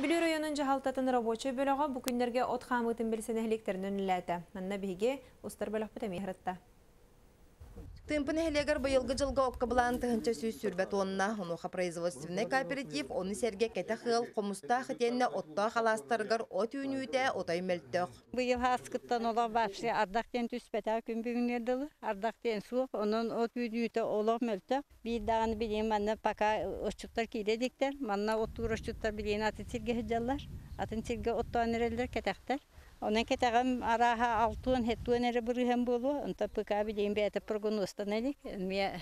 Бүлүү оройуонун дьаһалтатын рабочай бөлөҕө бу күннэргэ от хаамыытын билсэ нэһилиэктэринэн үлэлээтэ. Манна биһиги устар бөлөхпүт эмиэ сырытта. Тыымпы нэһилиэгэр быйылгы дьылга окко былаан 1120 тонна, онуоха производственнай кооператив, ону сэргэ кэтэх ыал хомустаах итиэннэ оттоох алаастарыгар от үүнүүтэ отой мөлтөх. Быйыл ааскыттан олох вообще ардах диэн түспэтэх күн бүгүҥҥэ дылы. Ардах диэн суох, онон от үүнүүтэ олох мөлтөх. Биир даҕаны билигин манна пока отчуттар киирэ иликтэр. Манна оттуур отчуттар билигин атын сиргэ сылдьаллар. Атын сиргэ оттоон эрэллэр, кэтэхтэр. Онон кэтэҕим арааһа 60-70 эрэ бырыһыан буолуо. Онтон ПК билигин бэйэтэ прогнозтана илик. Эмиэ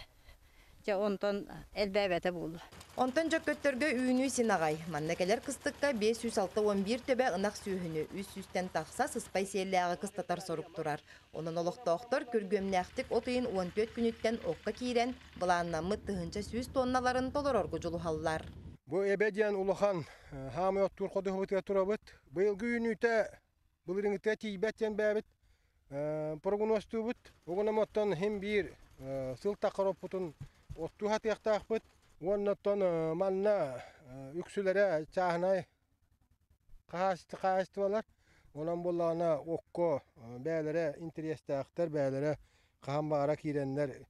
дьэ онтон элбээбэтэ буолуо. Онтон дьөккөттөргө үүнүү син аҕай. Манна кэлэр кыстыкка 561 төбө ынах сүөһүнү, 300-тэн тахса сыспай сиэллээҕи кыстатар сорук турар. Онон олохтоохтор күргүөмнээхтик от ыйын 14 күнүттэн окко киирэн, былааннаммыт 1100 тонналарын толорорго дьулуһаллар. Бу эбэ диэн улахан хаамый оттуур ходуһабытыгар турабыт. Быйылгы үүнүүтэ былырыҥҥытыгар тиийбэт диэн бээбит прогнозтуубут. Угунам оттон хим биир сыл таххар оппутун оттуу хатыахтаахпыт. Уонна оттон манна үксүлэрэ чааһынай хаһаайыстыбалар. Онон буоллаҕына окко бэйэлэрэ интэриэстээхтэр, бэйэлэрэ хаһан баҕара киирэннэр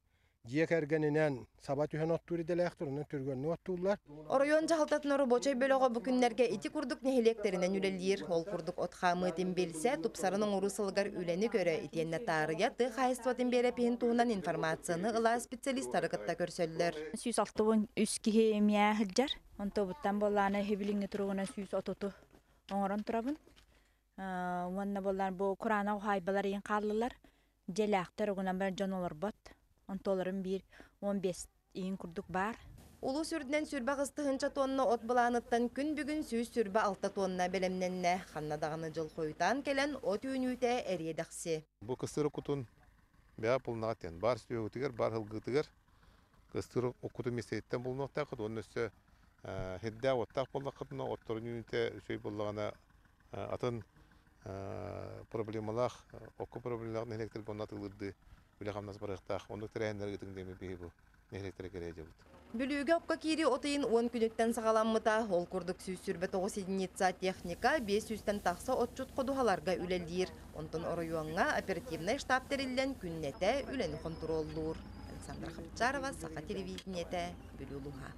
дьиэ кэргэнинэн саба түһэн оттуур идэлээхтэр, онон түргэнник оттууллар. Оройуон дьаһалтатын оробуочай бөлөҕө бу күннэргэ ити курдук нэһилиэктэринэн үлэлиир. Ол курдук от хаамыытын билсэ, тупсарын оҥоруу сылыгар үлэни көрө, итиэннэ таарыйа тыа хаһаайыстыбатын биэрэпиһин туһунан информацияны ыла специалистары кытта көрсөллөр. 163 киһи эмиэ сылдьар. Онтобуттан буоллаана билиҥҥи туругунан 130 оҥорон турабын. Уонна буоллаан бу кураанах уһаайбалар иһин хааллылар. Дьиэлээхтэр угунан баран дьон олорбот. Онтуоларын биир 15 иһин курдук баар. Улуус үрдүнэн 28 тыһыынча тонна от былааныттан күн бүгүн 126 тонна бэлэмнэннэ. Ханна даҕаны дьыл хойутаан кэлэн от үүнүүтэ эриэ-дэхси. Бу кыстыыр оккутун бэйэ булнаҕа диэн баар сүөһүтүгэр, баар сылгытыгар кыстыыр оккутун миэстэтиттэн булунуохтааххыт уонна өссө сирдээх уоттаах буоллаххытына отторун үүнүүтэ үчүгэй буоллаҕына атын проблемалаах окко проблемалаах нэһилиэктэргэ онно атыылыырдыы үлэ-хамнас барыахтаах. Оннук тэрээһиннэр ыытыҥ диэми биһи бу нэһилиэктэргэ кэлэ дьабыт. Бүлүүгэ окко киирии от ыйын 10 күнүттэн саҕаламмыта. Ол курдук 129 единица техника 500-тэн тахса отчут ходуһаларга үлэлиир. Онтон оройуоҥҥа оперативнай штаб тэриллэн күннэтэ үлэни хонтуруоллуур. Александра Хапчарова, Саха телевидениетэ, Бүлүү улууһа.